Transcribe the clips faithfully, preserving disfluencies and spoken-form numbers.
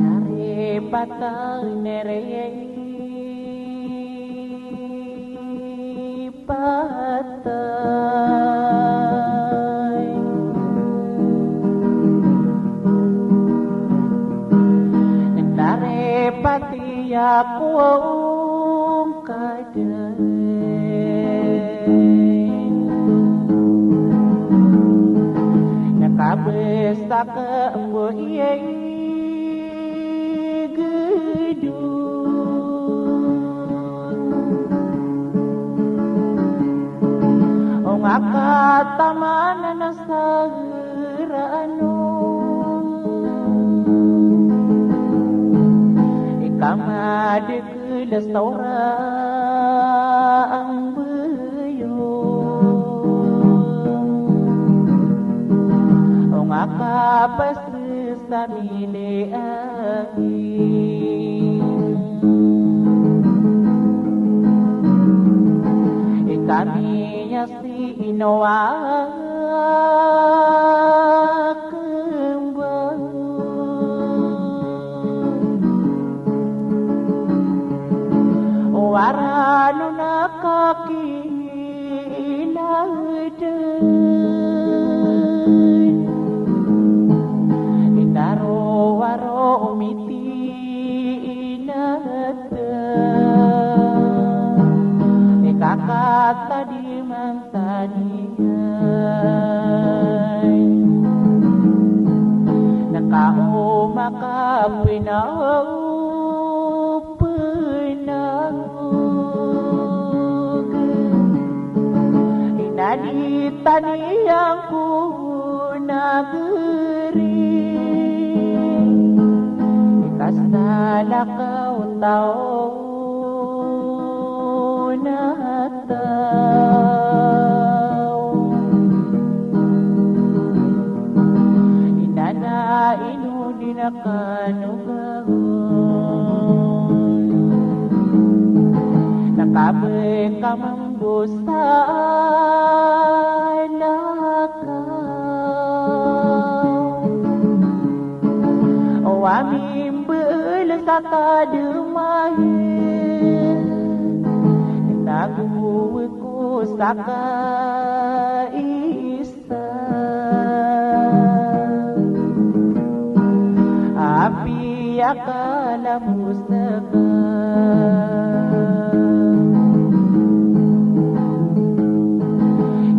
Nari patay nere patay. Ndarepati ako kadai. Na kabes ako mbo iyai gedon. Ong a kataman a nasagaraano, ikamadekela sa ora ang beyo. Ong a kabes sa mili a ikami niya si ino a kemba. Wara no na kaki Itaro waro miti inata. Ikakata di mantaniyan. Nakaoma ka pinaw pinaw. Inadi taniyan ko nagari. Ikasalakaw taw na taw. Inana ino di na kanogaw. Na kabes ka mambo sa lakaw. O ami mbel sa kademahe. Nago ko sa kais Apiya kalamo seka.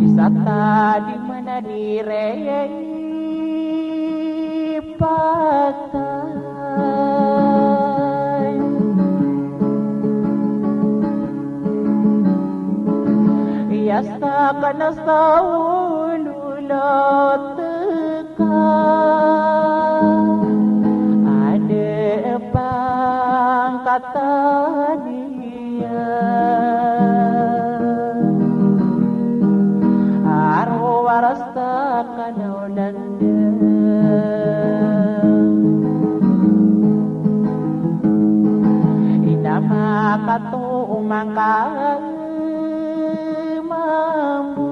Isa tadi manadire patay. Iya sa kana sa olo loteka. Ada pangkatan iya. Aro waras ta kana olan Ato o mangka mambo.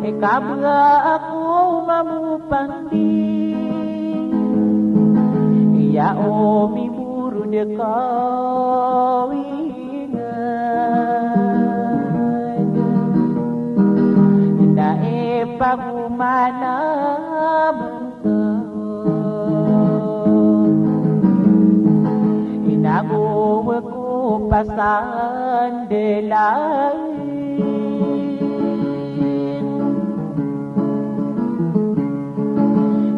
Ika ba ako mambo pandi. Iya o mimborod ko ingd. Inda ipagomana Inago ko pasandelay.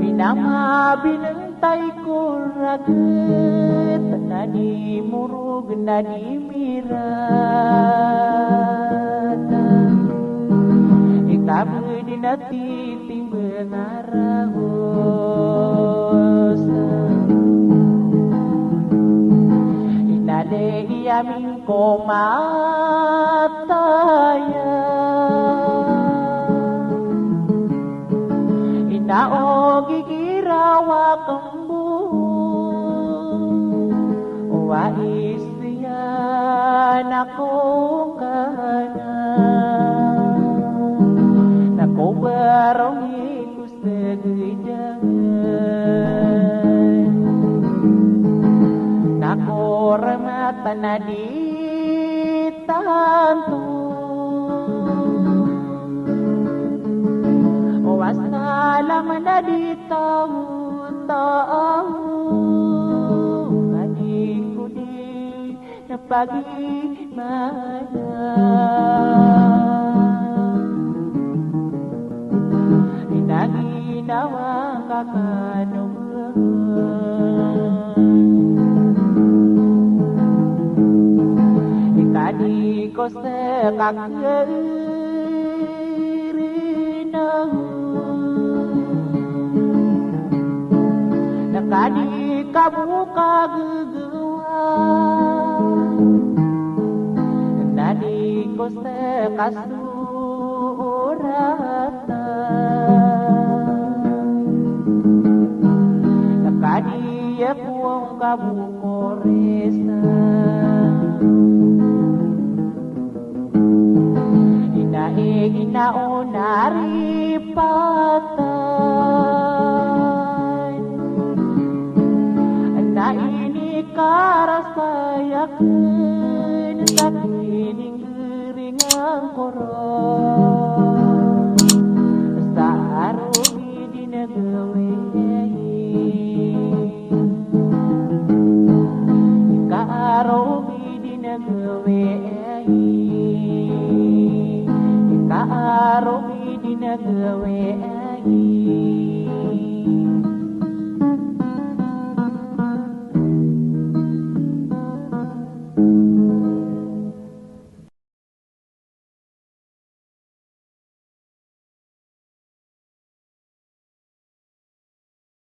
Ina mabinentay ko raget, na di morog, na di mirat. Ika ba di na titimbang a raos. Inalay ami ko mataya. Ina o gigiraw a kembo. Wa isiyan ako kana. Na ko barong i ko segedan. Na ko rematan a di tanto. O asalaman a di taw taw. Ka di ko di na pagimana. Ina ginawa ka kano ba. Ika di ko sekakirina. Na ka di ka bo kagegewa. Na di ko sekasoratan. Na ka di ako ka bo koresan. Ina i ina o naripatan. Na inikarasay aken sa kiningering angkoron. Sa arogid i nagawii. Ika arogid i nagawii. Ika arogid i nagawii.